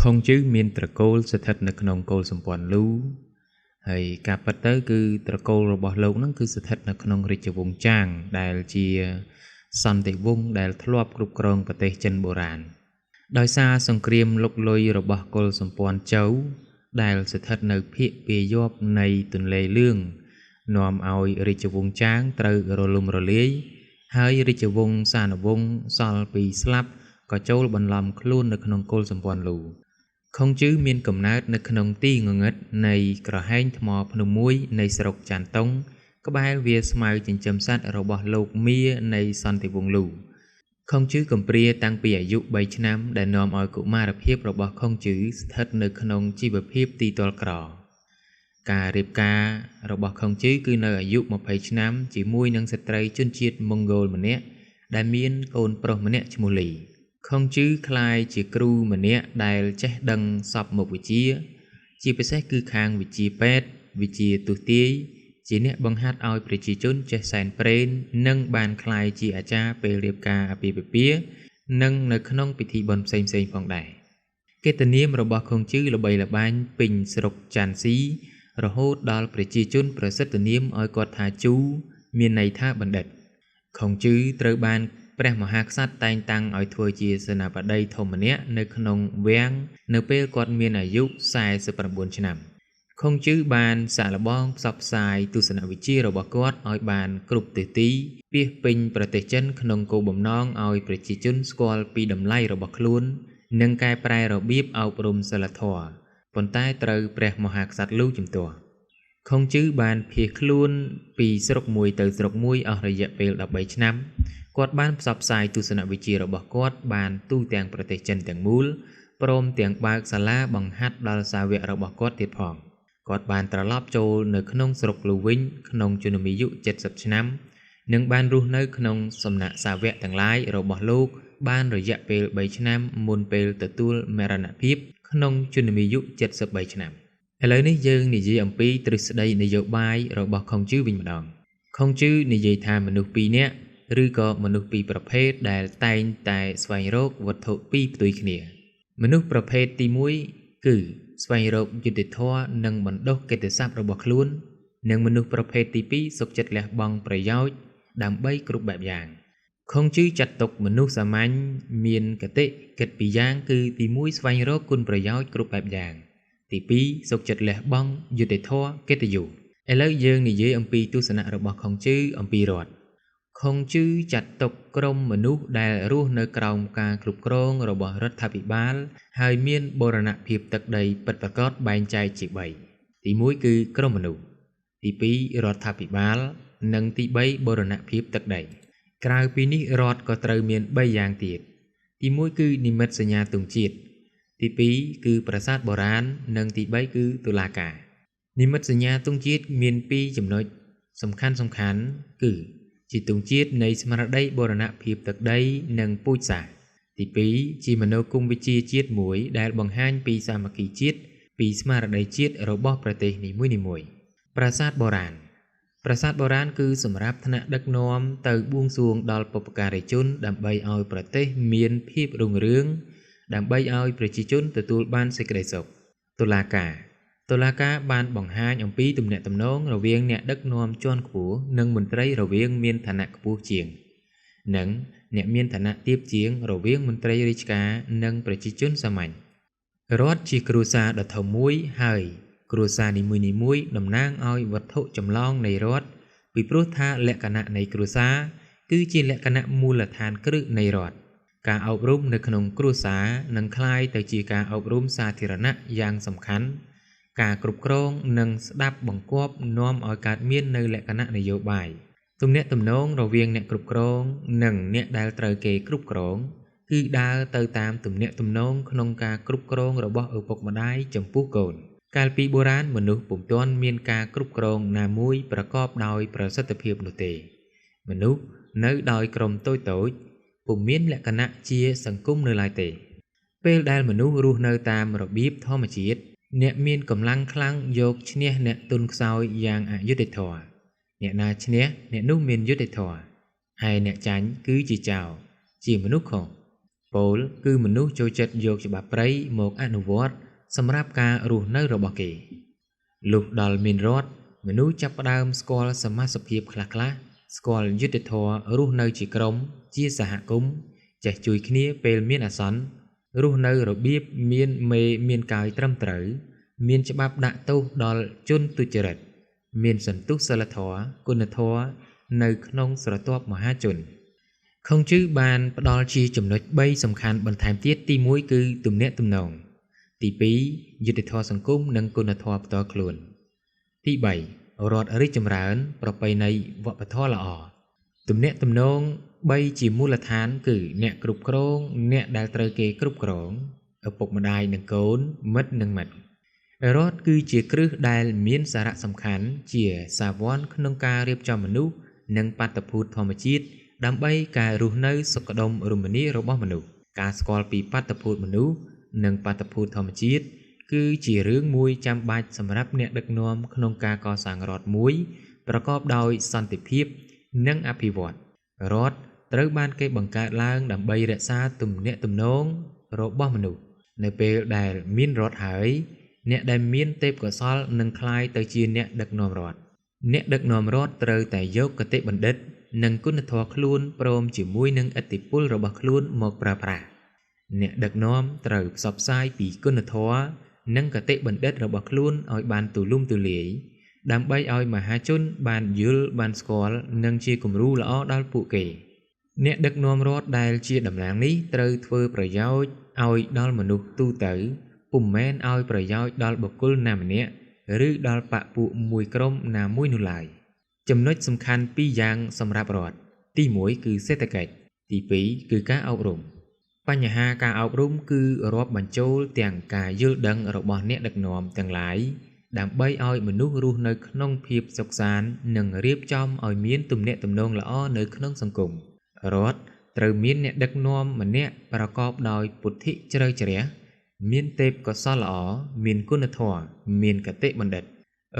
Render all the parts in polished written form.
ខុងជឺមានត្រកូលស្ថិតនៅក្នុងកុលសម្ព័ន្ធលូ ហើយការពិតទៅគឺត្រកូលរបស់លោកនឹងគឺស្ថិតនៅក្នុងរាជវង្សចាង ដែលជាសន្តិវង្សដែលធ្លាប់គ្រប់គ្រងប្រទេសចិនបុរាណ។ ដោយសារសង្គ្រាមលុកលុយរបស់កុលសម្ព័ន្ធចៅដែលស្ថិតនៅភាគពាយព្យនៃទន្លេលឿង នាំឲ្យរាជវង្សចាងត្រូវរលំរលាយ ហើយរាជវង្សសានវង្សសល់ពីស្លាប់ក៏ចូលបន្លំខ្លួននៅក្នុងកុលសម្ព័ន្ធលូ។ ខុងជឺមានកំណើតនៅក្នុងទីងងឹតនៃក្រហែងថ្មភ្នំមួយនៃស្រុកចាន់តុង ក្បែរវាលស្មៅចិញ្ចឹមសត្វរបស់លោកមានៃសន្តិវង្សលូ។ ខុងជឺកំព្រាតាំងពីអាយុ 3 ឆ្នាំ ដែលនាំឲ្យកុមារភាពរបស់ខុងជឺស្ថិតនៅក្នុងជីវភាពទីទ័លក្រ។ ការរៀបការរបស់ខុងជឺគឺនៅអាយុ 20 ឆ្នាំ ជាមួយនឹងស្ត្រីជនជាតិម៉ុងហ្គោលម្នាក់ ដែលមានកូនប្រុសម្នាក់ឈ្មោះលី។ ខុងជឺក្លាយជាគ្រូម្នាក់ដែលចេះដឹងសព្វមុខវិជ្ជា ជាពិសេសគឺខាងវិជ្ជាពេទ្យ វិជ្ជាទស្សន៍ទាយ ជាអ្នកបង្ហាត់ឲ្យប្រជាជនចេះសែនព្រេន និងបានក្លាយជាអាចារ្យពេលរៀបការអាពាហ៍ពិពាហ៍ និងនៅក្នុងពិធីបុណ្យផ្សេងៗផងដែរ។ កិត្តិនាមរបស់ខុងជឺល្បីល្បាញពេញស្រុកចាន់ស៊ី រហូតដល់ប្រជាជនប្រសិទ្ធនាមឲ្យគាត់ថាជូ មានន័យថាបណ្ឌិត។ ខុងជឺត្រូវបានព្រះមហាក្សត្រតែងតាំងឲ្យធ្វើជាសេនាបតីធំម្នាក់នៅក្នុងវាំង នៅពេលគាត់មានអាយុ 49 ឆ្នាំ។ ខុងជឺបានសាកល្បងផ្សព្វផ្សាយទស្សនវិជ្ជារបស់គាត់ឲ្យបានគ្រប់ទិសទីពាសពេញប្រទេសចិន ក្នុងគោលបំណងឲ្យប្រជាជនស្គាល់ពីតម្លៃរបស់ខ្លួន និងកែប្រែរបៀបអប់រំសីលធម៌ ប៉ុន្តែត្រូវព្រះមហាក្សត្រលូជំទាស់។ ខុងជឺបានភៀសខ្លួនពីស្រុកមួយទៅស្រុកមួយអស់រយៈពេល 13 ឆ្នាំ។ គាត់បានផ្សព្វផ្សាយទស្សនវិជ្ជារបស់គាត់បានទូទាំងប្រទេសចិនទាំងមូល ព្រមទាំងបើកសាលាបង្ហាត់ដល់សាវករបស់គាត់ទៀតផង។ គាត់បានត្រឡប់ចូលនៅក្នុងស្រុកលូវិញក្នុងជំនាយុ 70 ឆ្នាំ និងបានរស់នៅក្នុងសំណាក់សាវកទាំងឡាយរបស់លោកបានរយៈពេល 3 ឆ្នាំ មុនពេលទទួលមរណភាពក្នុងជំនាយុ 73 ឆ្នាំ។ ឥឡូវនេះយើងនិយាយអំពីទ្រឹស្ដីនយោបាយរបស់ខុងជឺវិញម្ដង។ ខុងជឺនិយាយថាមនុស្ស 2 នាក់ ឬក៏មនុស្ស 2 ប្រភេទដែលតែងតែស្វែងរកវត្ថុពីរផ្ទុយគ្នា។ មនុស្សប្រភេទទី 1 គឺស្វែងរកយុត្តិធម៌និងបណ្ដុះកិត្តិសព្ទរបស់ខ្លួន និងមនុស្សប្រភេទទី 2 សុខចិត្តលះបង់ប្រយោជន៍ដើម្បីគ្រប់បែបយ៉ាង។ ខុងជឺចាត់ទុកមនុស្សសាមញ្ញមានគតិគិតពីរយ៉ាង គឺទី 1 ស្វែងរកគុណប្រយោជន៍គ្រប់បែបយ៉ាង ទី 2 សុខចិត្តលះបង់យុត្តិធម៌កិត្តិយស។ ឥឡូវយើងនិយាយអំពីទស្សនៈរបស់ខុងជឺអំពីរដ្ឋ។ ខុងជឺចាត់ទុកក្រុមមនុស្សដែលរស់នៅក្រោមការគ្រប់គ្រងរបស់រដ្ឋាភិបាល ហើយមានបូរណភាពទឹកដីពិតប្រាកដបែងចែកជា 3 ទី 1 គឺក្រុមមនុស្ស ទី 2 រដ្ឋាភិបាល និងទី 3 បូរណភាពទឹកដី។ ក្រៅពីនេះរដ្ឋក៏ត្រូវមាន 3 យ៉ាងទៀត ទី 1 គឺនិមិត្តសញ្ញាទង់ជាតិ ទី 2 គឺប្រាសាទបុរាណ និងទី 3 គឺតុលាការ។ និមិត្តសញ្ញាទង់ជាតិមាន 2 ចំណុចសំខាន់ៗ គឺជាទង់ជាតិនៃស្មារតីបូរណភាពទឹកដីនិងពូជសាសន៍ ទី 2 ជាមនោគមវិជ្ជាជាតិមួយដែលបង្ហាញពីសាមគ្គីជាតិ ពីស្មារតីជាតិរបស់ប្រទេសនីមួយៗ។ ប្រាសាទបុរាណ ប្រាសាទបុរាណគឺសម្រាប់ថ្នាក់ដឹកនាំទៅបួងសួងដល់បុព្វការីជន ដើម្បីឲ្យប្រទេសមានភាពរុងរឿង ដើម្បីឲ្យប្រជាជនទទួលបានសេចក្តីសុខ។ តុលាការ តុលាការបានបង្ហាញអំពីទំនាក់ទំនងរវាងអ្នកដឹកនាំជាន់ខ្ពស់និងមន្ត្រីរវាងមានឋានៈខ្ពស់ជាង និងអ្នកមានឋានៈទាបជាង រវាងមន្ត្រីរាជការនិងប្រជាជនសាមញ្ញ។ រដ្ឋជាគ្រួសារដ៏ធំមួយ ហើយគ្រួសារនីមួយៗតំណាងឲ្យវត្ថុចម្លងនៃរដ្ឋ ពីព្រោះថាលក្ខណៈនៃគ្រួសារគឺជាលក្ខណៈមូលដ្ឋានគ្រឹះនៃរដ្ឋ។ ការអប់រំនៅក្នុងគ្រួសារនឹងក្លាយទៅជាការអប់រំសាធារណៈយ៉ាងសំខាន់។ ការគ្រប់គ្រងនិងស្ដាប់បង្គាប់នាំឲ្យកើតមាននូវលក្ខណៈនយោបាយ។ ទំនាក់ទំនងរវាងអ្នកគ្រប់គ្រងនិងអ្នកដែលត្រូវគេគ្រប់គ្រង គឺដើរទៅតាមទំនាក់ទំនងក្នុងការគ្រប់គ្រងរបស់ឪពុកម្ដាយចំពោះកូន។ កាលពីបុរាណមនុស្សពុំទាន់មានការគ្រប់គ្រងណាមួយប្រកបដោយប្រសិទ្ធភាពនោះទេ។ មនុស្សនៅដោយក្រុមតូចៗពុំមានលក្ខណៈជាសង្គមនៅឡើយទេ។ ពេលដែលមនុស្សរស់នៅតាមរបៀបធម្មជាតិ អ្នកមានកម្លាំងខ្លាំងយកឈ្នះអ្នកទន់ខ្សោយយ៉ាងអយុត្តិធម៌ អ្នកណាឈ្នះអ្នកនោះមានយុត្តិធម៌ ឯអ្នកចាញ់គឺជាចោរ ជាមនុស្សខុស។ ពោលគឺមនុស្សចូលចិត្តយកច្បាប់ព្រៃមកអនុវត្តសម្រាប់ការរស់នៅរបស់គេលុះដល់មានរដ្ឋមនុស្សចាប់ផ្ដើមស្គាល់សមាសភាពខ្លះៗស្គាល់យុត្តិធម៌រស់នៅជាក្រុមជាសហគមន៍ចេះជួយគ្នាពេលមានអាសន្នរស់នៅរបៀបមានមេមានកាយត្រឹមត្រូវមានច្បាប់ដាក់ទោសដល់ជនទុច្ចរិតមានសន្ទុះសិលធម៌គុណធម៌នៅក្នុងស្រទាប់មហាជនខុងជឺបានផ្ដល់ជាចំណុច3សំខាន់បន្ថែមទៀតទី1គឺទំនាក់ទំនងទី2យុត្តិធម៌សង្គមនិងគុណធម៌ផ្ទាល់ខ្លួនទី3រដ្ឋរីកចម្រើនប្រពៃណីវប្បធម៌ល្អទំនាក់ទំនង3ជាមូលដ្ឋានគឺអ្នកគ្រប់គ្រងអ្នកដែលត្រូវគេគ្រប់គ្រងឪពុកម្ដាយនិងកូនមិត្តនិងមិត្តរដ្ឋគឺជាគ្រឹះដែលមានសារៈសំខាន់ជាសាវ័នក្នុងការរៀបចំមនុស្សនិងបាតុភូតធម្មជាតិដើម្បីការរស់នៅសុខដុមរមនារបស់មនុស្សការស្គាល់ពីបាតុភូតមនុស្សនិងបាតុភូតធម្មជាតិគឺជារឿងមួយចាំបាច់សម្រាប់អ្នកដឹកនាំក្នុងការកសាងរដ្ឋមួយប្រកបដោយសន្តិភាពនិងអភិវឌ្ឍន៍រដ្ឋត្រូវបានគេបង្កើតឡើងដើម្បីរក្សាទំនាក់ទំនងរបស់មនុស្សនៅពេលដែលមានរដ្ឋហើយអ្នកដែលមានទេពកោសល្យនឹងក្លាយទៅជាអ្នកដឹកនាំរដ្ឋអ្នកដឹកនាំរដ្ឋត្រូវតែយកគតិបណ្ឌិតនិងគុណធម៌ខ្លួនព្រមជាមួយនឹងឥទ្ធិពលរបស់ខ្លួនមកប្រើប្រាស់អ្នកដឹកនាំត្រូវផ្សព្វផ្សាយពីគុណធម៌និងគតិបណ្ឌិតរបស់ខ្លួនឲ្យបានទូលំទូលាយដើម្បីឲ្យមហាជនបានយល់បានស្គាល់និងជាគំរូល្អដល់ពួកគេអ្នកដឹកនាំរដ្ឋដែលជាតំណាងនេះត្រូវធ្វើប្រយោជន៍ឲ្យដល់មនុស្សទូទៅពុំមែនឲ្យប្រយោជន៍ដល់បុគ្គលណាម្នាក់ឬដល់បក្សពួកមួយក្រុមណាមួយនោះឡើយចំណុចសំខាន់ពីរយ៉ាងសម្រាប់រដ្ឋទី1គឺសេដ្ឋកិច្ចទី2គឺការអប់រំបញ្ហាការអប់រំគឺរាប់បញ្ចូលទាំងការយល់ដឹងរបស់អ្នកដឹកនាំទាំងឡាយដើម្បីឲ្យមនុស្សរស់នៅក្នុងភាពសុខសាន្តនិងរៀបចំឲ្យមានទំនាក់ទំនងល្អនៅក្នុងសង្គមរដ្ឋត្រូវមានអ្នកដឹកនាំម្នាក់ប្រកបដោយពុទ្ធិជ្រៅជ្រះមានទេពកោសល្យល្អមានគុណធម៌មានគតិបណ្ឌិត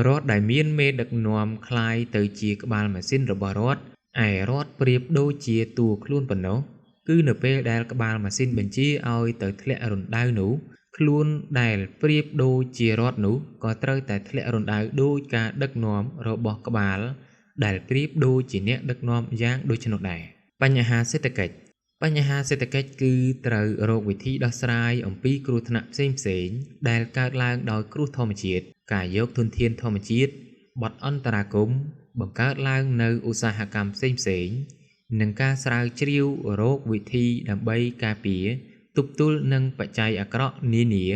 រដ្ឋដែលមានមេដឹកនាំក្លាយទៅជាក្បាលម៉ាស៊ីនរបស់រដ្ឋឯរដ្ឋប្រៀបដូចជាតួខ្លួនប៉ុណ្ណោះគឺនៅពេលដែលក្បាលម៉ាស៊ីនបញ្ជាឲ្យទៅធ្លាក់រណ្ដៅនោះខ្លួនដែលប្រៀបដូចជារដ្ឋនោះក៏ត្រូវតែធ្លាក់រណ្ដៅដូចការដឹកនាំរបស់ក្បាលដែលប្រៀបដូចជាអ្នកដឹកនាំយ៉ាងដូច្នោះដែរបញ្ហាសេដ្ឋកិច្ចបញ្ហាសេដ្ឋកិច្ចគឺត្រូវរកវិធីដោះស្រាយអំពីគ្រោះថ្នាក់ផ្សេងៗដែលកើតឡើងដោយគ្រោះធម្មជាតិការយកធនធានធម្មជាតិបទអន្តរាគមន៍បង្កើតឡើងនៅឧស្សាហកម្មផ្សេងៗនិងការស្រាវជ្រាវរកវិធីដើម្បីការពារទប់ទល់នឹងបច្ច័យអាក្រក់នានា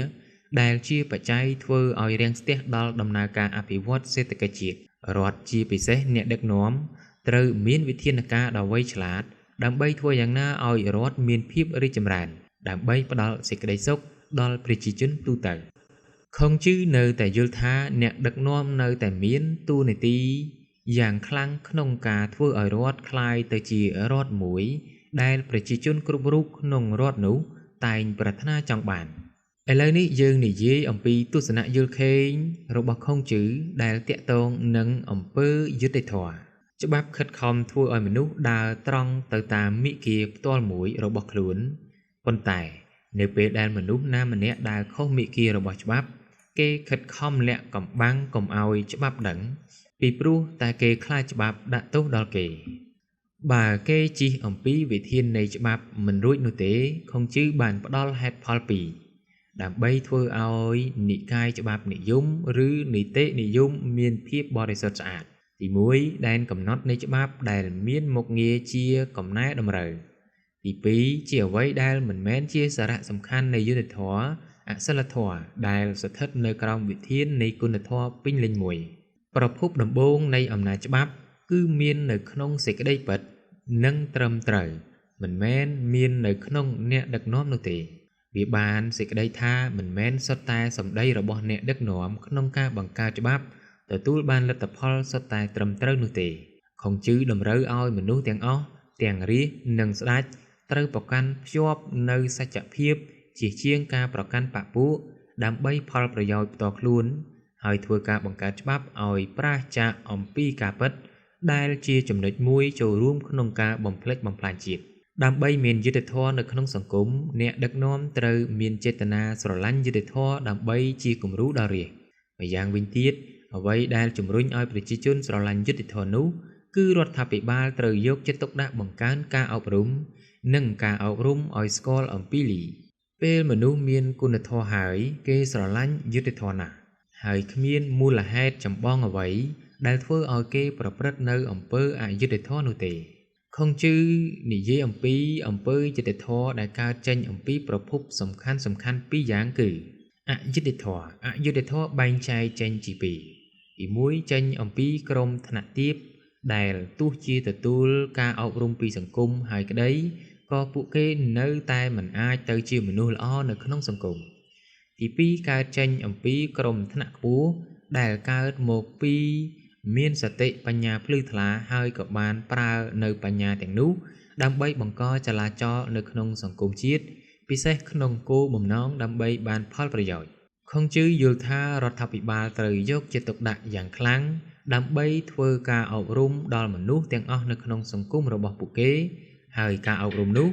ដែលជាបច្ច័យធ្វើឲ្យរាំងស្ទះដល់ដំណើរការអភិវឌ្ឍសេដ្ឋកិច្ចជាតិរដ្ឋជាពិសេសអ្នកដឹកនាំត្រូវមានវិធានការដ៏វៃឆ្លាតដើម្បីធ្វើយ៉ាងណាឲ្យរដ្ឋមានភាពរីកចម្រើនដើម្បីផ្ដល់សេចក្តីសុខដល់ប្រជាជនទូទៅខុងជឺនៅតែយល់ថាអ្នកដឹកនាំនៅតែមានតួនាទីយ៉ាងខ្លាំងក្នុងការធ្វើឲ្យរដ្ឋក្លាយទៅជារដ្ឋមួយដែលប្រជាជនគ្រប់រូបក្នុងរដ្ឋនោះតែងប្រាថ្នាចង់បានឥឡូវនេះយើងនិយាយអំពីទស្សនៈយល់ឃើញរបស់ខុងជឺដែលទាក់ទងនឹងអំពើយុត្តិធម៌ច្បាប់ខិតខំធ្វើឲ្យមនុស្សដើរត្រង់ទៅតាមមិគាផ្ទាល់មួយរបស់ខ្លួនប៉ុន្តែនៅពេលដែលមនុស្សណាម្នាក់ដើរខុសមិគារបស់ច្បាប់គេខិតខំលាក់កំបាំងកុំឲ្យច្បាប់ដឹងពីព្រោះតែគេខ្លាចច្បាប់ដាក់ទោសដល់គេបើគេជិះអំពីវិធាននៃច្បាប់មិនរួចនោះទេខុងជឺបានផ្ដល់ហេតុផលពីរដើម្បីធ្វើឲ្យនិកាយច្បាប់និយមឬនីតិនិយមមានភាពបរិសុទ្ធស្អាតទី1ដែនកំណត់នៃច្បាប់ដែលមានមុខងារជាកំណែតម្រូវទី2ជាអ្វីដែលមិនមែនជាសារៈសំខាន់នៃយុត្តិធម៌អសិលធម៌ដែលស្ថិតនៅក្រោមវិធាននៃគុណធម៌ពេញលេញមួយប្រភពដំបូងនៃអំណាចច្បាប់គឺមាននៅក្នុងសេចក្តីពិតនិងត្រឹមត្រូវមិនមែនមាននៅក្នុងអ្នកដឹកនាំនោះទេវាបានសេចក្តីថាមិនមែនសុទ្ធតែសម្ដីរបស់អ្នកដឹកនាំក្នុងការបង្កើតច្បាប់ទទួលបានលទ្ធផលសុទ្ធតែត្រឹមត្រូវនោះទេខុងជឺតម្រូវឲ្យមនុស្សទាំងអស់ទាំងរាស្ត្រនិងស្ដេចត្រូវប្រកាន់ភ្ជាប់នៅសច្ចភាពជាជាងការប្រកាន់បក្សពួកដើម្បីផលប្រយោជន៍ផ្ទាល់ខ្លួនហើយធ្វើការបង្កើតច្បាប់ឲ្យប្រាសចាកអំពីការពិតដែលជាចំណុចមួយចូលរួមក្នុងការបំផ្លិចបំផ្លាញជាតិ ដើម្បីមានយុត្តិធម៌នៅក្នុងសង្គម អ្នកដឹកនាំត្រូវមានចេតនាស្រឡាញ់យុត្តិធម៌ដើម្បីជាគំរូដល់រាស្ត្រ ម្យ៉ាងវិញទៀត អ្វីដែលជំរុញឲ្យប្រជាជនស្រឡាញ់យុត្តិធម៌នោះ គឺរដ្ឋាភិបាលត្រូវយកចិត្តទុកដាក់បង្កើនការអប់រំ និងការអប់រំឲ្យស្គាល់អំពីលី ពេលមនុស្សមានគុណធម៌ហើយ គេស្រឡាញ់យុត្តិធម៌ណាស់ ហើយគ្មានមូលហេតុចម្បងអ្វីដែលធ្វើឲ្យគេប្រព្រឹត្តនូវអំពើអយុត្តិធម៌នោះទេ ខុងជឺនិយាយអំពីអំពើយុត្តិធម៌ដែលកើតចេញអំពីប្រភពសំខាន់ៗពីរយ៉ាងគឺអយុត្តិធម៌អយុត្តិធម៌បែងចែកចេញជាពីរទី1ចេញអំពីក្រុមថ្នាក់ទាបដែលទោះជាទទួលការអប់រំពីសង្គមហើយក្តីក៏ពួកគេនៅតែមិនអាចទៅជាមនុស្សល្អនៅក្នុងសង្គមទី2កើតចេញអំពីក្រុមថ្នាក់ខ្ពស់ដែលកើតមកពីមានសតិបញ្ញាភ្លឺថ្លាហើយក៏បានប្រើនៅបញ្ញាទាំងនោះដើម្បីបង្កចលាចលនៅក្នុងសង្គមជាតិពិសេសក្នុងគោលបំណងដើម្បីបានផលប្រយោជន៍ខុងជឺយល់ថារដ្ឋាភិបាលត្រូវយកចិត្តទុកដាក់យ៉ាងខ្លាំងដើម្បីធ្វើការអប់រំដល់មនុស្សទាំងអស់នៅក្នុងសង្គមរបស់ពួកគេហើយការអប់រំនោះ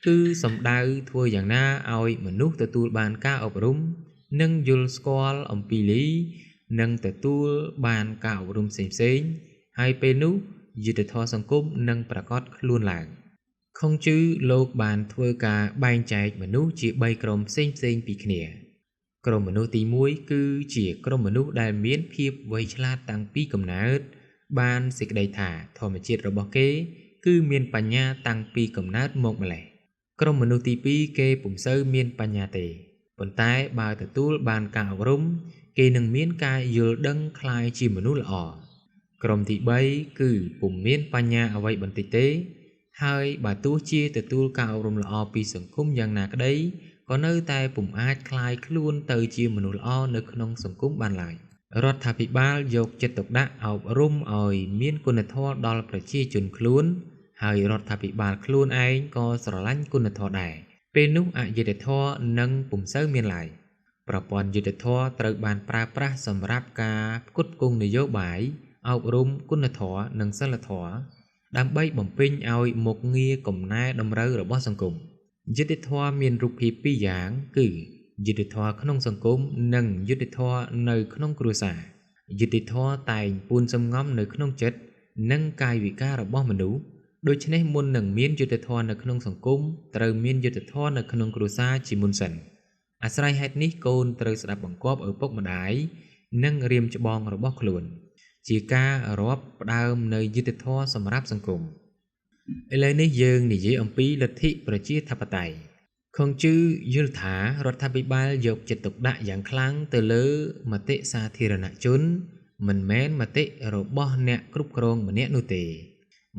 គឺសំដៅធ្វើយ៉ាងណាឲ្យមនុស្សទទួលបានការអប់រំនិងយល់ស្គាល់អំពីលីនិងទទួលបានការអប់រំផ្សេងៗហើយពេលនោះយុត្តិធម៌សង្គមនឹងប្រាកដខ្លួនឡើងខុងជឺលោកបានធ្វើការបែងចែកមនុស្សជា3ក្រុមផ្សេងៗពីគ្នាក្រុមមនុស្សទី1គឺជាក្រុមមនុស្សដែលមានភាពវៃឆ្លាតតាំងពីកំណើតបានសេចក្តីថាធម្មជាតិរបស់គេគឺមានបញ្ញាតាំងពីកំណើតមកម្ល៉េះក្រុមមនុស្សទី2គេពុំសូវមានបញ្ញាទេប៉ុន្តែបើទទួលបានការអប់រំគេនឹងមានការយល់ដឹងក្លាយជាមនុស្សល្អក្រុមទី3គឺពុំមានបញ្ញាអ្វីបន្តិចទេហើយបើទោះជាទទួលការអប់រំល្អពីសង្គមយ៉ាងណាក្តីក៏នៅតែពុំអាចក្លាយខ្លួនទៅជាមនុស្សល្អនៅក្នុងសង្គមបានឡើយរដ្ឋាភិបាលយកចិត្តទុកដាក់អប់រំឲ្យមានគុណធម៌ដល់ប្រជាជនខ្លួនហើយរដ្ឋាភិបាលខ្លួនឯងក៏ស្រឡាញ់គុណធម៌ដែរពេលនោះអយុត្តិធម៌នឹងពុំសូវមានឡើយប្រព័ន្ធយុត្តិធម៌ត្រូវបានប្រើប្រាស់សម្រាប់ការផ្គត់ផ្គង់នយោបាយអប់រំគុណធម៌និងសីលធម៌ដើម្បីបំពេញឲ្យមុខងារកំណែតម្រូវរបស់សង្គមយុត្តិធម៌មានរូបភាពពីរយ៉ាងគឺយុត្តិធម៌ក្នុងសង្គមនិងយុត្តិធម៌នៅក្នុងគ្រួសារយុត្តិធម៌តែងពួនសំងំនៅក្នុងចិត្តនិងកាយវិការរបស់មនុស្សដូច្នេះមុននឹងមានយុត្តិធម៌នៅក្នុងសង្គមត្រូវមានយុត្តិធម៌នៅក្នុងគ្រួសារជាមុនសិនអាស្រ័យហេតុនេះកូនត្រូវស្ដាប់បង្គាប់ឪពុកម្ដាយនិងរៀមច្បងរបស់ខ្លួនជាការរាប់ផ្ដើមនៅយុត្តិធម៌សម្រាប់សង្គមឥឡូវនេះយើងនិយាយអំពីលទ្ធិប្រជាធិបតេយ្យខុងជឺយល់ថារដ្ឋាភិបាលយកចិត្តទុកដាក់យ៉ាងខ្លាំងទៅលើមតិសាធារណជនមិនមែនមតិរបស់អ្នកគ្រប់គ្រងម្នាក់នោះទេ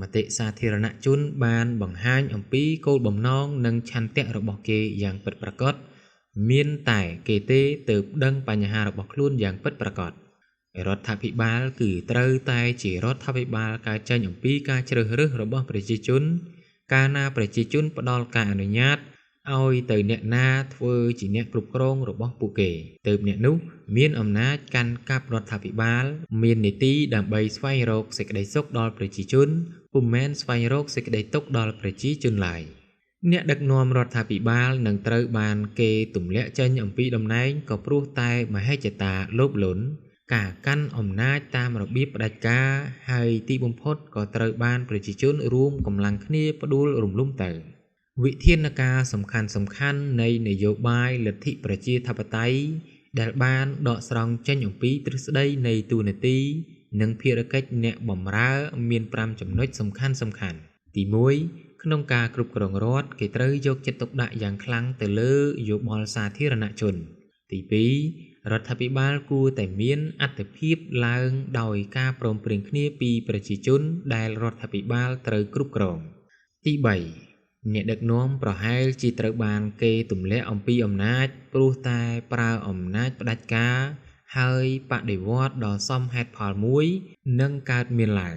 មតិសាធារណជនបានបង្ហាញអំពីគោលបំណងនិងឆន្ទៈរបស់គេយ៉ាងពិតប្រាកដមានតែគេទេទើបដឹងបញ្ហារបស់ខ្លួនយ៉ាងពិតប្រាកដរដ្ឋាភិបាលគឺត្រូវតែជារដ្ឋាភិបាលកើតចេញអំពីការជ្រើសរើសរបស់ប្រជាជនកាលណាប្រជាជនផ្ដល់ការអនុញ្ញាតឲ្យទៅអ្នកណាធ្វើជាអ្នកគ្រប់គ្រងរបស់ពួកគេទើបអ្នកនោះមានអំណាចកាន់កាប់រដ្ឋាភិបាលមាននីតិដើម្បីស្វែងរកសេចក្តីសុខដល់ប្រជាជនពុំមែនស្វែងរកសេចក្តីទុក្ខដល់ប្រជាជនឡើយអ្នកដឹកនាំរដ្ឋាភិបាលនឹងត្រូវបានគេទម្លាក់ចេញអំពីតំណែងក៏ព្រោះតែមហិច្ឆតាលោភលន់ការកាន់អំណាចតាមរបៀបផ្ដាច់ការហើយទីបំផុតក៏ត្រូវបានប្រជាជនរួមកម្លាំងគ្នាផ្ដួលរំលំទៅវិធានការសំខាន់ៗនៃនយោបាយលទ្ធិប្រជាធិបតេយ្យដែលបានដកស្រង់ចេញអំពីទ្រឹស្ដីនៃតួនាទីនិងភារកិច្ចអ្នកបម្រើមាន5ចំណុចសំខាន់ៗទី1ក្នុងការគ្រប់គ្រងរដ្ឋគេត្រូវយកចិត្តទុកដាក់យ៉ាងខ្លាំងទៅលើយោបល់សាធារណជនទី2រដ្ឋាភិបាលគួរតែមានអត្ថភាពឡើងដោយការព្រមព្រៀងគ្នាពីប្រជាជនដែលរដ្ឋាភិបាលត្រូវគ្រប់គ្រងទី3អ្នកដឹកនាំប្រហែលជាត្រូវបានគេទម្លាក់អំពីអំណាចព្រោះតែប្រើអំណាចផ្ដាច់ការហើយបដិវត្តន៍ដ៏សមហេតុផលមួយនឹងកើតមានឡើង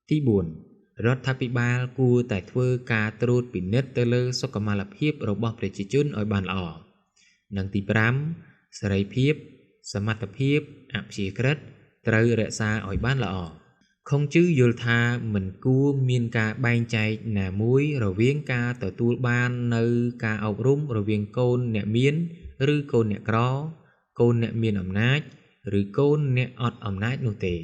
ទី4រដ្ឋាភិបាលគួរតែធ្វើការត្រួតពិនិត្យទៅលើសុខុមាលភាពរបស់ប្រជាជនឲ្យបានល្អនិងទី5សេរីភាពសមត្ថភាពអព្យាក្រឹតត្រូវរក្សាឲ្យបានល្អ ខុងជឺយល់ថាមិនគួរមានការបែងចែកណាមួយរវាងការទទួលបាននូវការអប់រំរវាងកូនអ្នកមានឬកូនអ្នកក្រ កូនអ្នកមានអំណាច ឬកូនអ្នកអត់អំណាចនោះទេ។